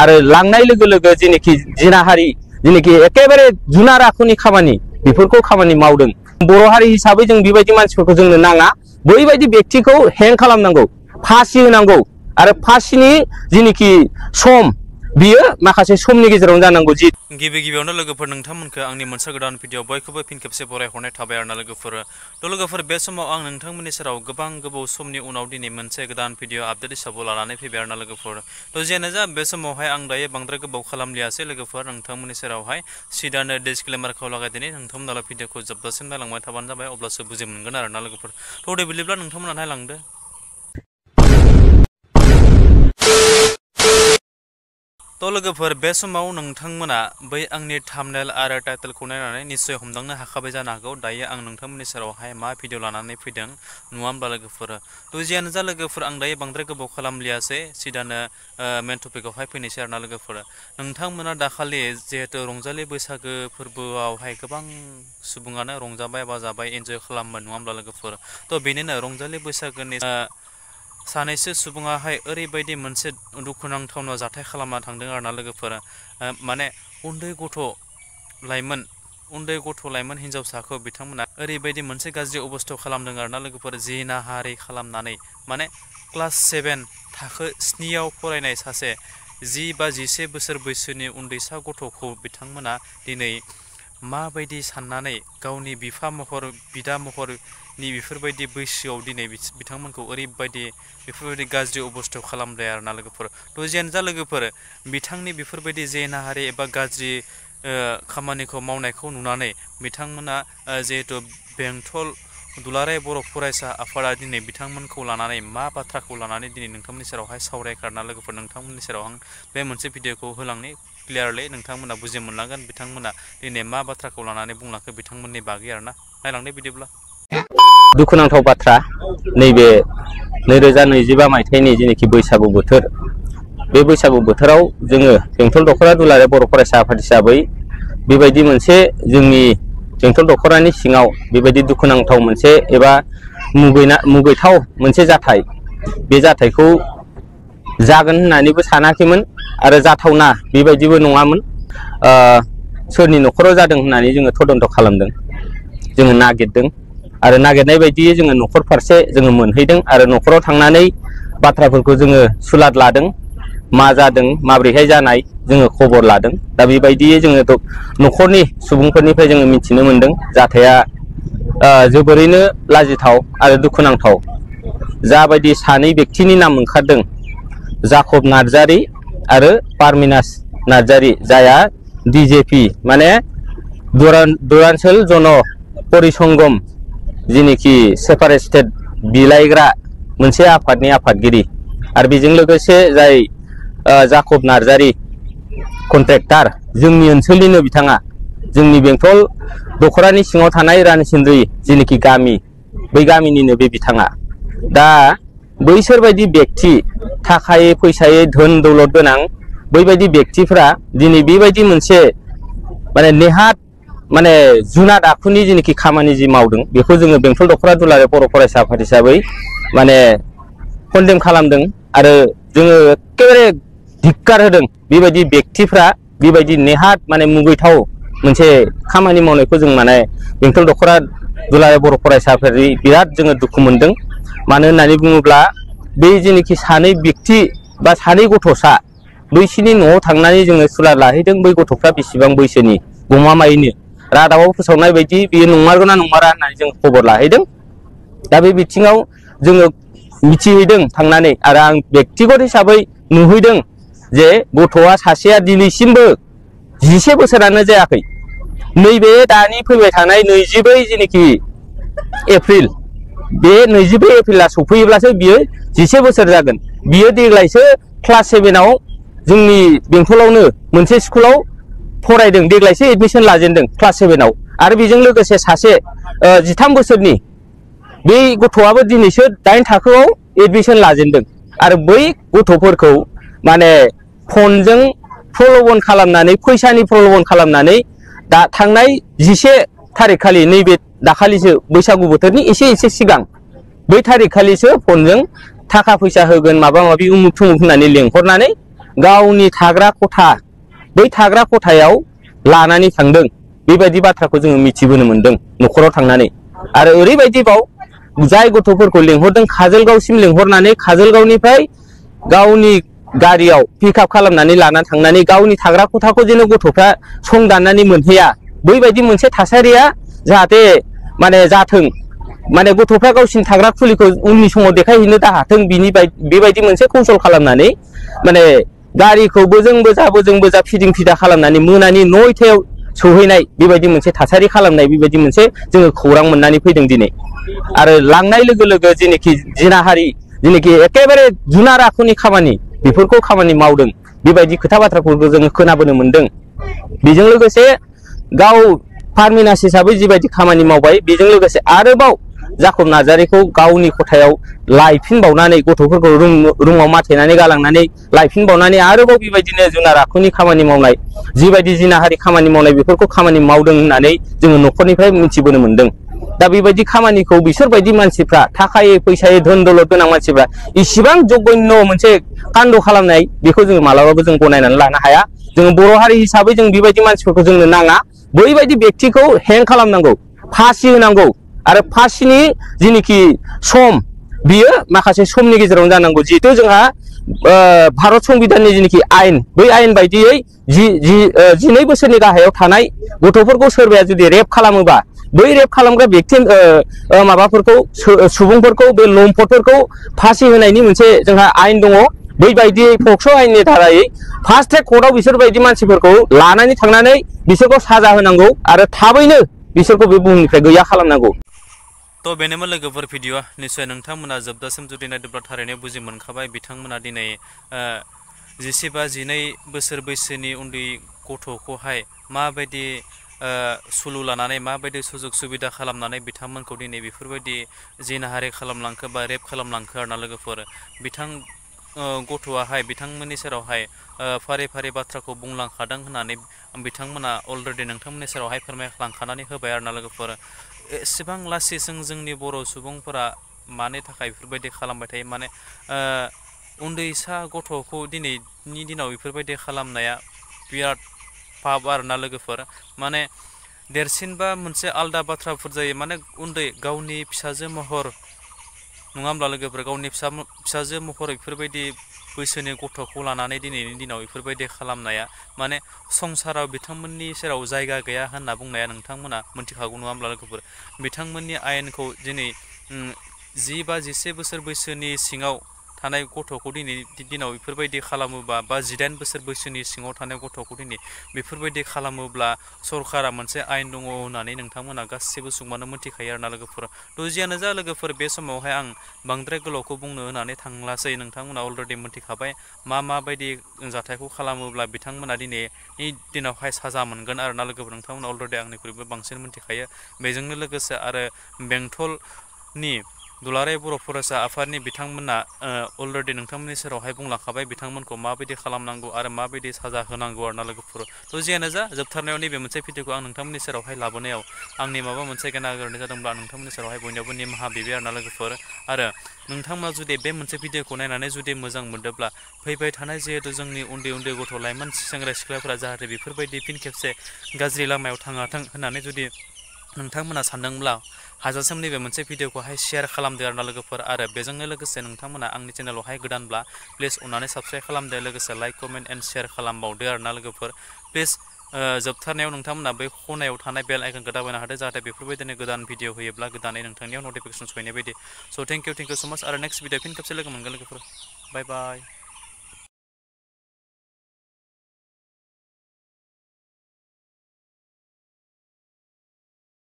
आरो लांनाय लोगो लोगो जेनेखि जिनाहारि जेनेखि एकेबारे जुनार आखुनि खामानि बेफोरखौ खामानि मावदों। बर' हारि हिसाबै जों बेबायदि मानसिफोरखौ जोंनो नाङा। बैबायदि व्यक्तिखौ हें खालामनांगौ, फासि होनांगौ आरो फासिनि जेनेखि सम बियो माखासे समनि गेजेरावनो जानांगौ। गिबियावनो लोगोफोर नोंथांमोनखौ आंनि मोनसे गोदान भिडिअ बयखौबो फिन खेबसे बरायहरनाय थाबाय आरोना लोगोफोर। लोगोफोर बे समाव आं नोंथांमोननि सेराव गोबां गोबाव समनि उनाव दिनै मोनसे गोदान भिडिअ आपडेट हिसाबै लानानै फैबाय आरोना लोगोफोर। जियानो जा बे समावहाय आं दायो बांद्राय गोबाव खालामलियासै लोगोफोर, नोंथांमोननि सेरावहाय सिदानो डिसक्लेमारखौ लागायदिनै नोंथांमोना भिडिअखौ जोबजासिम नायलांबाय थाबानो जाबाय, अब्लासो बुजि मोनगोन आरोना लोगोफोर। दे बिदिब्ला नोंथांमोना नायलांदो। लोगोफोर बे समाव नोंथांमोना बै आंनि थाम्बनेल आरो टाइटेलखौ नायनानै निश्चय हमदांनो हाखाबाय जानो हागौ दायो आं नोंथांमोननि सेरावहाय मा भिडिअ लानानै फैदों, नङा होमब्ला लोगोफोर। जियानो जा लोगोफोर, आं दायो बांद्राय गोबाव खालामलियासै, सिदानो मेन टपिकआवहाय फैनोसै आरोना लोगोफोर। नोंथांमोना दाखालि जिहेतु रंजालि बैसागो फोरबोआवहाय गोबां सुबुङानो रंजाबाय बाजाबाय एन्जय खालामबाय, नङा होमब्ला लोगोफोर। बेनिनो रंजालि बैसागोनि सानैसो सुबुङाहाय ओरैबायदि मोनसे दुखुनांथावना जाथाय खालामना थांदों आरोना लोगोफोर। माने उन्दै गथ' लाइमोन हिन्जावसाखौ बिथांमोना ओरैबायदि मोनसे गाज्रि अबस्थायाव खालामदों आरोना लोगोफोर, जिनाहारि खालामनानै माने क्लास 7 थाखो 7आव फरायनाय सासे 10 बा 11 बोसोर बैसोनि उन्दैसा गथ'खौ बिथांमोना दिनै माबायदि साननानै गावनि बिफा महर बिदा महरनि बेफोरबायदि बैसोआव दिनै बिथांमोनखौ ओरैबायदि बेफोरबायदि गाज्रि अबस्थायाव खालामदों आरोना लोगोफोर। जियानो जा लोगोफोर, बिथांनि बेफोरबायदि जेनाहारि एबा गाज्रि खामानिखौ मावनायखौ नुनानै बिथांमोना जिहेतु बेंटल दुलाराय बर' फरायसा आफादा दिनै बिथांमोनखौ लानानै मा बाथ्राखौ लानानै दिनै नोंथांमोननि सेरावहाय सावरायखारना लोगोफोर नोंथांमोननि सेराव आं बे मोनसे भिडिअखौ होलांनि क्लियारलि नोंथांमोना बुजि मोनलांगोन बिथांमोना दिनै मा बाथ्राखौ लानानै बुंलांखो बिथांमोननि बागै आरोना। नायलांदो बिदिब्ला। दुखुनांथाव बाथ्रा, नैबे 2025 मायथाइनि जेनेखि बैसागु बोथोर, बे बैसागु बोथोराव जोङो बेंटल दख'रा दुलाराय बर' फरायसा आफाद हिसाबै बेबायदि मोनसे जोंनि बेंटल दख'रानि सिङाव बेबायदि दुखुनांथाव मोनसे एबा मुगैथाव मोनसे जाथाय, बे जाथायखौ जागोन होननानैबो सानाखैमोन आरो जाथावना बेबायदिबो नङामोन। सोरनि न'खराव जादों होननानै जोङो तदन्त खालामदों, जोङो नागिरदों आरो नागिरनाय बायदियै जोङो न'खर फारसे जोङो मोनहैदों आरो न'खराव थांनानै बाथ्राफोरखौ जोङो सुलाद लादों, मा जादों माब्रैहाय जानाय जोङो खबर लादों। दा बेबायदियै जोङो न'खरनि सुबुंफोरनिफ्राय जोङो मिथिनो मोनदों जाथाया जोबोरैनो लाजिथाव आरो दुखुनांथाव। जाबायदि सानै व्यक्तिनि नाम ओंखारदों, जाकब नार्जारि आरो पारमिनास नार्जारि, जायहा DJP माने दुरान्चल जन परिसंगम जेनेखि सेपारेट स्टेट बिलाइग्रा मोनसे आफादनि आफादगिरि, आरो बेजों लोगोसे जाय जाकब नार्जारि कन्ट्रेक्टर, जोंनि ओनसोलनिनो बिथाङा, जोंनि बेंटल दख'रानि सिङाव थानाय रानिसिन्द्रि जेनेखि गामि, बै गामिनिनो बे बिथाङा। दा बैसोरबायदि व्यक्ति, थाखायै फैसायै धोन दौलत गोनां बैबायदि व्यक्तिफ्रा दिनै बेबायदि मोनसे माने नेहात माने जुनाद आखुनि जेनेखि खामानि जि मावदों, बेखौ जोङो बेंटल दख'रा दुलाराय बर' फरायसा आफाद हिसाबै माने कन्डेम खालामदों आरो जोङो एखेबारे धिक्कार होदों। बेबायदि व्यक्तिफ्रा बेबायदि नेहात माने मुगैथाव मोनसे खामानि मावनायखौ जों माने बेंटल दख'रा दुलाराय बर' फरायसा आफादनि बिराद जोङो दुखु मोनदों। मानो होननानै बुङोब्ला बै जेनेखि सानै व्यक्ति बा सानै गथ'सा, बैसिनि न'आव थांनानै जोङो सुलाद लाहैदों। बै गथ'फ्रा बेसेबां बैसोनि गमामायैनो रादाबाव फोसावनाय बायदि बेयो नंमारगौना नंमारा होननानै जों खबर लाहैदों। दा बे बिथिङाव जोङो मिथिहैदों थांनानै, आरो आं बेक्तिगत हिसाबै नुहैदों जे गथ'आ सासेया दिनैसिमबो 11 बोसोरानो जायाखै। नैबे दानि फैबाय थानाय 22 जेनेखि एप्रिल, बे 22 एप्रिला सफैयोब्लासो बियो 11 बोसोर जागोन। बियो देग्लायसो क्लास 7आव जोंनि बेंटलावनो मोनसे स्कुलाव फरायदों, देग्लायसो एडमिसन लाजेनदों क्लास 7आव। आरो बेजों लोगोसे सासे 13 बोसोरनि बै गथ'आबो दिनैसो 8 थाखोआव एडमिसन लाजेनदों। आरो बै गथ'फोरखौ माने फनजों प्रल'भन खालामनानै, फैसानि प्रल'भन खालामनानै दा थांनाय 11 थारिख खालि, नैबे दाखालिसो बैसागु बोथोरनि एसे सिगां, बै थारिख खालिसो फनजों थाखा फैसा होगोन माबा माबि उमुक थुमुक होननानै लेंहरनानै गावनि थाग्रा खथा बै थाग्रा खथायाव लानानै थांदों बेबायदि बाथ्राखौ जोङो मिथिबोनो मोनदों न'खराव थांनानै। आरो ओरैबायदिबाव जाय गथ'फोरखौ लेंहरदों काजलगावसिम लेंहरनानै काजलगावनिफ्राय गावनि गारियाव पिकआप खालामनानै लाना थांनानै गावनि थाग्रा खथाखौ जेन' गथ'फ्रा सं दाननानै मोनहैया बैबायदि मोनसे थासारिया जाहाथे माने जाथों, माने गथ'फ्रा गावसिनि थाग्रा खुलिखौ उननि समाव देखायहैनो दाहाथों बेबायदि मोनसे कौशल खालामनानै माने गारिखौ बोजों बोजा फिदिं फिदा खालामनानै मोनानि 9टायाव सौहैनाय बेबायदि मोनसे थासारि खालामनाय बेबायदि मोनसे जोङो खौरां मोननानै फैदों दिनै। आरो लांनाय लोगो लोगो जेनेखि जिनाहारि जेनेखि एखेबारे जुनार आखुनि खामानि बेफोरखौ खामानि मावदों बेबायदि खोथा बाथ्राफोरखौ जोङो खोनाबोनो मोनदों। बेजों लोगोसे गाव पारमिनास हिसाबै जिबायदि खामानि मावबाय बेजों लोगोसे आरोबाव जाखब नार्जारिखौ गावनि खथायाव लायफिनबावनानै गथ'फोरखौ रुमाव माथेनानै गालांनानै लायफिनबावनानै आरोबाव बेबायदिनो जुनार आखुनि खामानि मावनाय जिबायदि जिनाहारि खामानि मावनाय बेफोरखौ खामानि मावदों होननानै जोङो न'खरनिफ्राय मिथिबोनो मोनदों। दा बेबायदि खामानिखौ बिसोरबायदि मानसिफ्रा थाखायै फैसायै धोन दौलत गोनां मानसिफ्रा इसिबां जघन्य मोनसे कान्ड खालामनाय बेखौ जोङो मालाबाबो जों गनायनानै लानो हाया। जोङो बर' हारि हिसाबै जों बेबायदि मानसिफोरखौ जोंनो नाङा। बैबायदि बेक्तिखौ हें खालामनांगौ, फासि होनांगौ आरो फासिनि जेनोखि सम बियो माखासे समनि गेजेरावनो जानांगौ। जिहेतु जोंहा भारत संबिधाननि जेनोखि आयेन बै आयेन बायदियै 12 बोसोरनि गाहायाव थानाय गथ'फोरखौ सोरबाया जुदि रेप खालामोबा बै रेप खालामग्रा बेक्ति माबाफोरखौ सुबुंफोरखौ बे लम्पटफोरखौ फासि होनायनि मोनसे जोंहा आयेन दङ। बैबायदि पक्स' आयेननि दारायै फास्ट ट्रेक कर्टआव बिसोरबायदि मानसिफोरखौ लानानै थांनानै बिसोरखौ साजा होनांगौ आरो थाबैनो बिसोरखौ बे बुहुमनिफ्राय गैया खालामनांगौ। थ' बेनोमोन लोगोफोर भिडिअ'आ निस्सय नोंथांमोना जोबजासिम जुदि नायदोंब्ला थारैनो बुजि मोनखाबाय बिथांमोना दिनै 15 बा 12 बोसोर बैसोनि उन्दै गथ'खौहाय माबायदि सुलु लानानै माबायदि सुजुग सुबिदा खालामनानै बिथांमोनखौ दिनै बेफोरबायदि जिनाहारि खालामलांखो बा रेप खालामलांखो आरोना लोगोफोर। गथ'आहाय बिथांमोननि सेरावहाय फारि फारि बाथ्राखौ बुंलांखादों होननानै बिथांमोना अलरेडि नोंथांमोननि सेरावहाय फोरमायलांखानानै होबाय आरोना लोगोफोर। एसेबां लासिजों जोंनि बर' सुबुंफोरा मानि थाखाय बेफोरबायदि खालामबाय थायो, माने उन्दैसा गथ'खौ दिनैनि दिनाव बेफोरबायदि खालामनाया बिराद पाप आरोना लोगोफोर। माने देरसिनबा मोनसे आलदा बाथ्राफोर जायो, माने उन्दै गावनि फिसाजो महर नङा होमब्ला लोगोफोर, गावनि फिसाजो महर बेफोरबायदि बैसोनि गथ'खौ लानानै दिनैनि दिनाव बेफोरबायदि खालामनाया माने संसाराव बिथांमोननि सेराव जायगा गैया होनना बुंनाया नोंथांमोना मिथिखागौ नङा होमब्ला लोगोफोर। बिथांमोननि आयेनखौ दिनै 10 बा 11 बोसोर बैसोनि सिङाव थानाय गथ'खौ दिनैनि दिनाव बेफोरबायदि खालामोबा बा 18 बोसोर बैसोनि सिङाव थानाय गथ'खौ दिनै बेफोरबायदि खालामोब्ला सरकारा मोनसे आयेन दङ होननानै नोंथांमोना गासैबो सुबुङानो मिथिखायो आरोना लोगोफोर। थ' जियानो जा लोगोफोर, बे समावहाय आं बांद्राय गोलावखौ बुंनो होनानै थांलासै, नोंथांमोना अलरेडि मिथिखाबाय माबायदि जाथायखौ खालामोब्ला बिथांमोना दिनैनि दिनावहाय साजा मोनगोन आरोना लोगोफोर। नोंथांमोना अलरेडि आंनिख्रुइबो बांसिन मिथिखायो। बेजोंनो लोगोसे आरो बेंटलनि दुलाराय बर' फरायसा आफादनि बिथांमोना अलरेडि नोंथांमोननि सेरावहाय बुंलांखाबाय बिथांमोनखौ माबायदि खालामनांगौ आरो माबायदि साजा होनांगौ आरोना लोगोफोर। थ' जियानो जा, जोबथारनायाव नैबे मोनसे भिडिअखौ आं नोंथांमोननि सेरावहाय लाबोनायाव आंनि माबा मोनसे गेना गोरोन्थि जादोंब्ला नोंथांमोननि सेरावहाय बयनियावबो निमाहा बिबाय आरोना लोगोफोर। आरो नोंथांमोना जुदि बे मोनसे भिडिअखौ नायनानै जुदि मोजां मोनदोंब्ला फैबाय थानाय जिहेतु जोंनि उन्दै उन्दै गथ' लाइमोन सेंग्रा सिख्लाफोरा जाहाथे बेफोरबायदि फिन खेबसे गाज्रि लामायाव थाङाथों होननानै जुदि नोंथांमोना सानदोंब्ला हाजासिम नैबे मोनसे भिडिअखौहाय शेयार खालामदो आरोना लोगोफोर। आरो बेजोंनो लोगोसे नोंथांमोना आंनि चेनेलावहाय गोदानब्ला प्लिज अननानै साबस्क्राइब खालामदो, लोगोसे लाइक कमेन्ट एन्ड शेयार खालामबावदो आरोना लोगोफोर। प्लिज जोबथारनायाव नोंथांमोना बै खनायाव थानाय बेल आइकनखौ दाबायनो हादो जाहाथे बेफोरबायदिनो गोदान भिडिअ होयोब्ला गोदानै नोंथांनियाव नटिफिकेसन सहैनाय बायदि। स' थेंक इउ सो माच। आरो नेक्स्ट भिडिअ फिन खेबसे लोगो मोनगोन लोगोफोर। बाय बाय।